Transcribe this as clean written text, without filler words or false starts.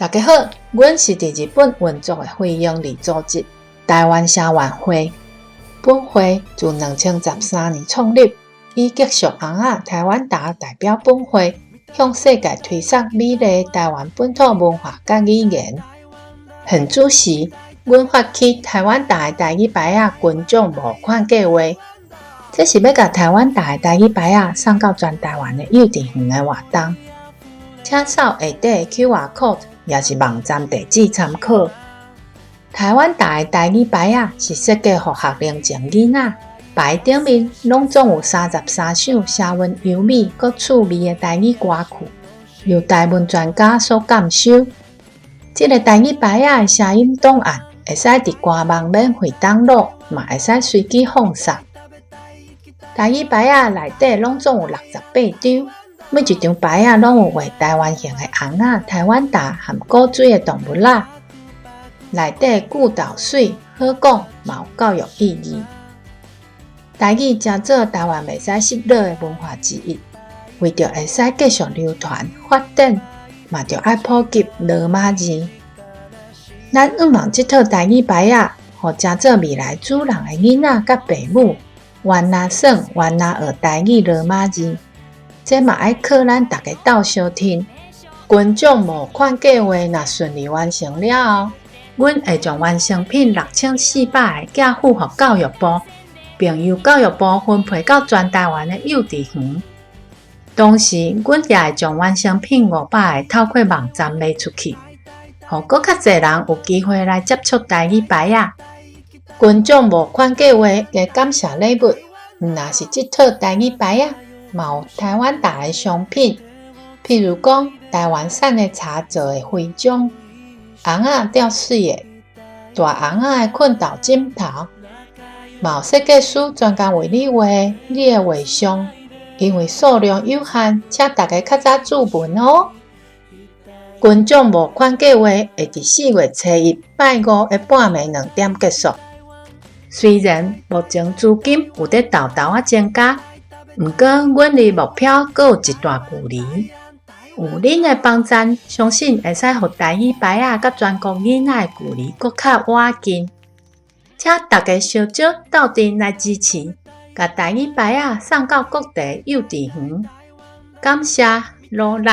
大家好，阮是佇日本運作的非營利組織台灣聲援會。本會自2013年創立，以激賞尪仔台灣沓代表本會，向世界推廣美麗台灣本土文化佮語言。現此時，阮發起台灣沓的台語牌仔群眾募款計畫，這是欲共台灣沓的台語牌仔送到全台灣的幼稚園的活動。請掃下底的 QR code，抑是網站地址參考。台灣沓的台語牌仔是設計予學齡前囡仔，牌頂面攏總有33首聲韻優美、閣趣味的台語歌曲，由台文專家所監修。這个台語牌仔的聲音檔案會使佇官網免費 download，嘛會使隨機放送。台語牌仔內底攏總有68張，每一張牌仔攏有畫台灣形的尪仔、台灣沓和古錐的動物仔。內底句逗媠，好講，嘛有教育意義。台語誠做台灣袂使失落的文化之一，為著會使繼續流傳發展，嘛著愛普及羅馬字。咱向望這套台語牌仔，予誠做未來主人的囡仔佮爸母，原來耍，原來學台語羅馬字。這嘛愛靠咱逐家鬥相挺。群眾募款計畫若順利完成了後，阮會將完成品6400個寄付予教育部，並由教育部分配到全台灣的幼稚園。同時，阮也會將完成品500個透過網站賣出去，予閣較濟人有機會來接觸台語牌仔。群眾募款計畫的感謝禮物，毋但是這套台語牌仔，嘛有台灣沓的商品，譬如講台灣產的茶做的徽章，尪仔吊媠的，大尪仔的睏豆枕頭，嘛有設計師專工為你畫你的畫像。因為數量有限，請大家較早注文哦。群眾募款計畫會佇4月初1拜五的半暝2點結束。雖然目前資金有佇沓沓仔增加，毋過阮離目標閣有一段距離。有恁的幫贊，相信會使予台語牌仔佮全國囡仔的距離閣較倚近。請大家相招鬥陣來支持，共台語牌仔送到各地幼稚園。感謝努力。